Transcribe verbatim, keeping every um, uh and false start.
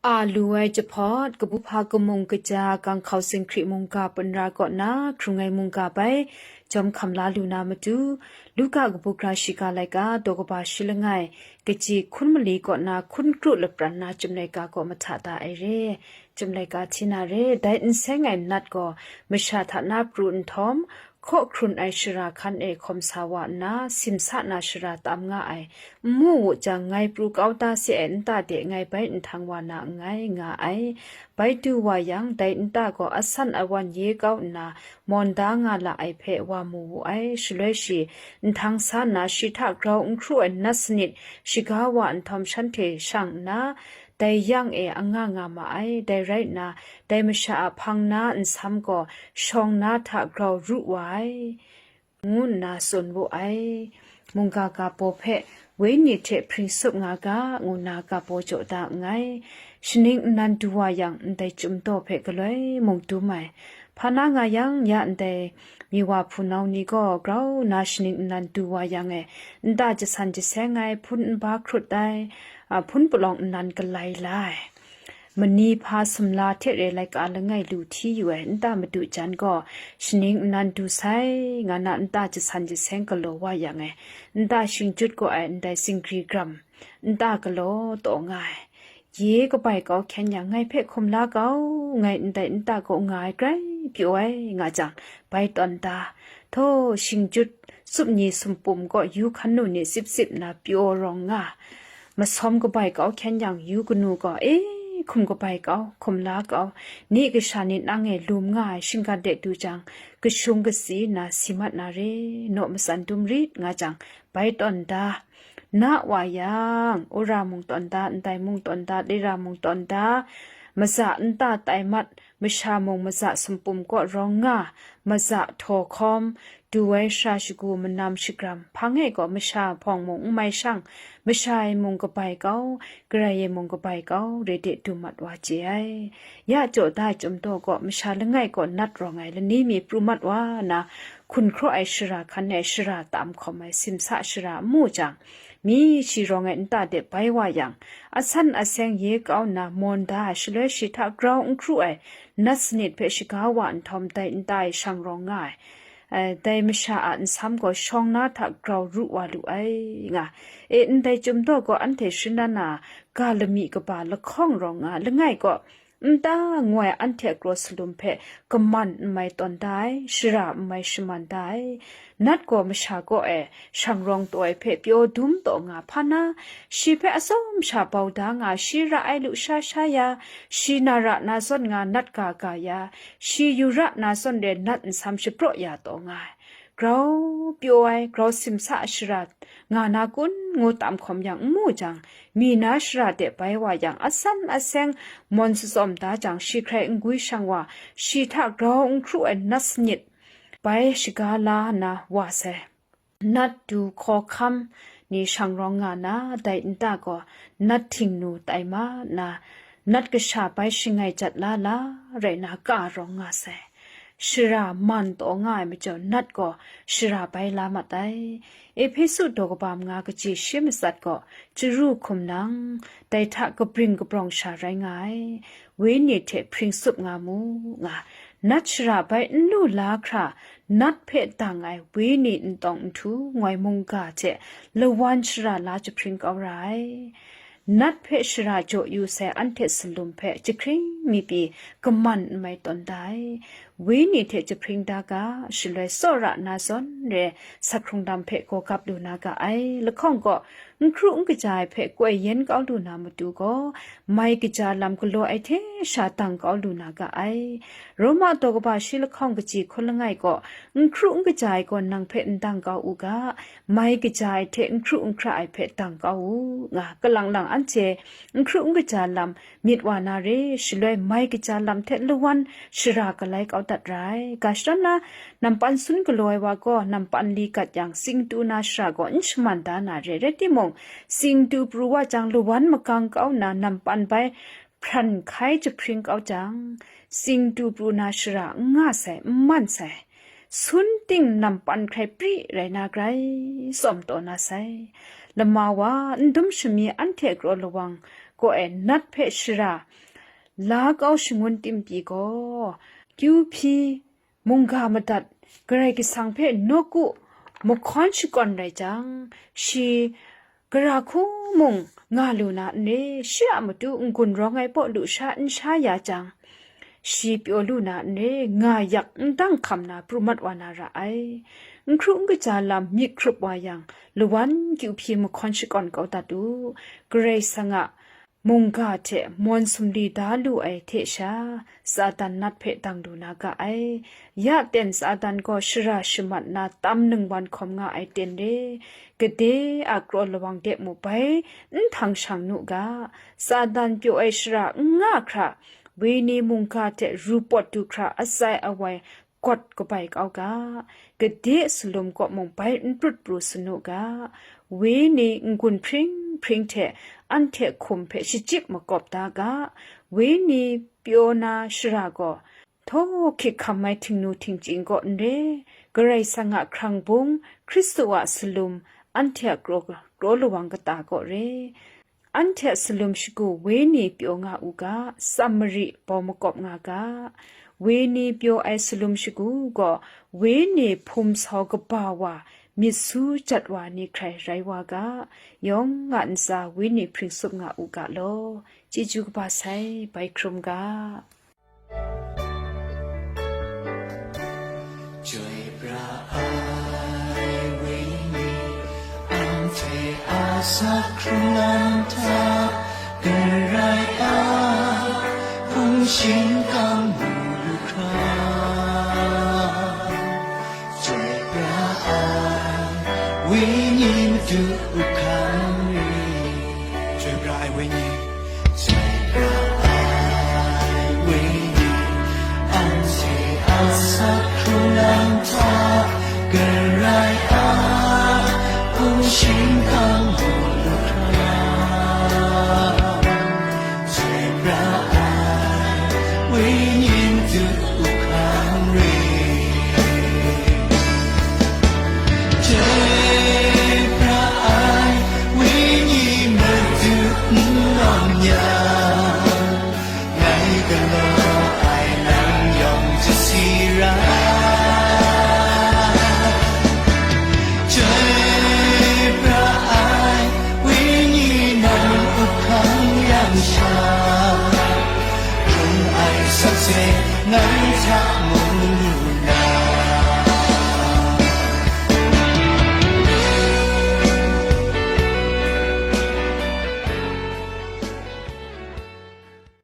A lu ai jahpawt, kabu hpa kamung kaja, gang hkau zinghkri mungga punra kaw na hkrung ai mungga bai jawm hkam la lu na matu, Luka kabu gara shiga laika daw kaba shi langai, kaji hkun mali kaw na hkun kru lapran na Chyum laika kaw mahta da ai re. Chyum laika hti na re, dai n seng ai nat gaw masha hta na pru nhtawm, hkaw hkrun ai shara hkan e hkawm sa wa nna, simsa na shara tam nga ai, n mu wu jang, ngai pru kau da se ai nta de ngai bai nhtang wa na nngai, nga ai. Bai du wa yang, dai nta gaw asan awan ye kau nna, mawn da nga la ai hpe wa mu wu ai. Shaloi shi, nhtang sa nna, shi hta grau n hkru ai nat sanit shaga wa nhtawm, shanhte shang nna, dai yang e anga nga ma ai. Dai rai nna, dai masha a hpang na nsam gaw shawng na hta grau ru wa ai, ngu nna tsun wu ai. Mungga ga baw hpe, Wenyi hte hpring sup nga ga, ngu nna ga baw jaw da nngai. Shaning nnan du wa yang, ndai Chyum daw hpe galoi mung dum ai. Hpa na nga yang, ya ndai mi wa hpunau ni gaw grau nna shaning nnan du wa yang e, nta jasan jaseng ai, hpun n ba hkrut ai, a, hpun palawng nnan galai la ai. Mani hpa sumla hte re laika langai lu hti yu ai nta madu jan gaw, shaning nnan du sai, nga na nta jasan jaseng galaw wa yang e, nta shingjut gaw ai ndai zinggri gram, nta galaw taw nga ai. Ye kabai kau hkyen yang, ngai hpe hkum la kau, ngai ndai nta gaw nga ai grai pyaw ai, nga jang, bai tawn da. Htaw, shingjut, sumni sumpum gaw yu hkan nu ni sip sip nna pyaw rawng nga. Masawm kabai kau hkyen yang, yu kanu gaw, e, hkum kabai kau, hkum la kau, ni kasha ni nang e lum nga ai shinggan de du jang, kashung kasi nna si mat na re, naw matsan dum rit, nga jang, bai tawn da. Na wa yang, Ura mung tawn da, ndai mung tawn da, Lira mung tawn da, maza nta tai mat, masha mung maza sumpum kaw rawng nga, maza htaw hkawm, du ai shara shagu manam shagram, hpang e gaw masha hpawng mung n mai shang, masha e mung kabai kau, Karai e mung kabai kau, re de du mat wa chye ai. Ya jaw da ai Chyum daw gaw, masha langai gaw nat rawng ai lani mi pru mat wa nna, hkun hkraw ai shara hkan e shara tam hkawm ai simsa shara n mu jang, mi shi rawng ai nta de bai wa yang, asan aseng ye kau nna mawn da ai, shaloi shi hta grau n hkru ai nat sanit hpe shaga wa nhtawm, dai nta e shang rawng nga ai. Ai, dai masha a nsam gaw shawng na hta grau ru wa lu ai, nga. E, ndai Chyum daw gaw anhte shingran na ga lami kaba lahkawng rawng nga, langai gaw, nta ngoi anhte a kraw salum hpe kaman n mai tawn da ai, shara n mai shaman da ai. Nat gaw masha kaw e shang rawng taw ai hpe pyaw dum taw nga, hpa na, shi hpe atsawm sha bau da nga, shi ra ai lusha sha ya, shi na ra na zawn nga nat ga ga ya, shi yu ra na zawn re nat nsam shapraw ya taw nga ai. Grau pyaw ai, grau simsa shara nga na kun ngu tam hkawm yang n mu jang, mi na shara de bai wa yang, asan aseng mawn shatsawm da jang, shi hkrai n gwi shang wa, shi hta grau n hkru ai nat sanit bai shaga la na wa sai. Nat du hkaw hkam ni shang rawng nga na, dai nta gaw nat htingnu tai ma na, nat kasha bai shangai jat la la rai na, ka rawng nga sai. Shara man taw nga ai majaw, nat gaw shara bai la mat ai. Ehpesu daw kaba manga kaji shi matsat gaw, chyaru hkum nang, dai hta kabring kabrawng sha rai nga ai. Wenyi hte hpring sup nga mu, nga. Nat shara bai n lu la hkra, nat hpe dang ai wenyi n tawng nhtu ngoi mungga hte lawan shara la jahpring kau ra ai. Nat hpe shara jaw yu sai anhte salum hpe jahkring mi pyi kaman n mai tawn da ai. Wenyi hte jahpring da ga, shaloi tsawra na zawn re, sak hkrung lam hpe gaw gap lu na ga ai. Lahkawng gaw, n hkru n kaja ai hpe koi yen kau lu na matu gaw, mai kaja lam galaw ai hte sha dang kau lu na ga ai. Roma daw kaba shi lahkawng kaji hkun langai gaw, n hkru n kaja ai gaw nang hpe n dang kau u ga, mai kaja ai hte n hkru n hkra ai hpe dang kau u, nga. Kalang lang anhte n hkru n kaja lam myit wa na re, shaloi mai kaja lam hte lawan shara galai kau dat ra ai. Ga shadawn na, nampan sun galaw ai wa gaw, nampan li gat yang, singtu na shara gaw n shaman da na re. Rai timung, singtu pru wa jang, lawan magang kau nna nampan bai hpran hkai jahpring kau jang, singtu pru na shara n nga sai, n man sai. Sun ting nampan hkrai pri rai na grai tsawm taw na sai. Lama wa, n dum shami anhte kraw lawang kaw ai nat hpe shara la kau shangun tim pyi gaw, kyu hpyi mungga madat Karai Kasang hpe nawku mahkawn shakawn rai jang, shi gara hku mung nga lu na n re, shi a matu n-gun rawng ai paw lusha n sha ya jang, shi pyaw lu na n re, nga yak n dang hkam na pru mat wa na ra ai. N hkru n kaja lam myit hkrup wa yang, lawan kyu hpyi mahkawn shakawn kau dat u. Karai Kasang a mungga hte mawn sumli da lu ai hte sha, Satan nat hpe dang lu na ga ai. Ya ten Satan gaw shara shamat na tam ningwan hkawm nga ai ten re, gade a kraw lawang de mu bai n hpang shang nu ga. Satan pyaw ai shara n nga hkra, wenyi mungga hte ru pawt du hkra atsai awai gawt kabai kau ga, gade salum kaw mung bai n prut pru sanu ga, wenyi n-gun hpring hpring hte anhte hkum hpe shachyip makawp da ga, wenyi pyaw na shara gaw, htaw hkyik hkam ai htingnu htingching kaw n re, Karai Kasang a hkrang bung, Hkristu a salum, anhte a kraw, kraw lawang kata kaw re. Anhte a salum shagu wenyi pyaw nga u ga, Samari bau makawp nga ga. Wenyi pyaw ai salum shagu gaw, wenyi hpum sau kaba wa, myit su jat wa ni hkrai rai wa ga, yawng a ntsa wenyi hpring sup nga u ga law. Chyeju kaba sai, bai hkrum ga. Chyoi pra ai wenyi, anhte a sa hkrung lam hta, Karai a hpung shingkang mu lu hkra. Chyoi pra ai wenyi, Madu u hkang re. Chyoi pra ai wenyi, chyoi pra ai wenyi, anhte a sa hkrung lam hta, Karai a hpung shingkang mu lu hkra. Chyoi pra ai wenyi, Madu u hkang re. Chyoi pra ai wenyi, Madu n lawm yang, ngai galaw ai nang yawng chasi ra. Chyoi pra ai wenyi, nang u hkang yang sha, hkrung ai sakse ngai hta mung lu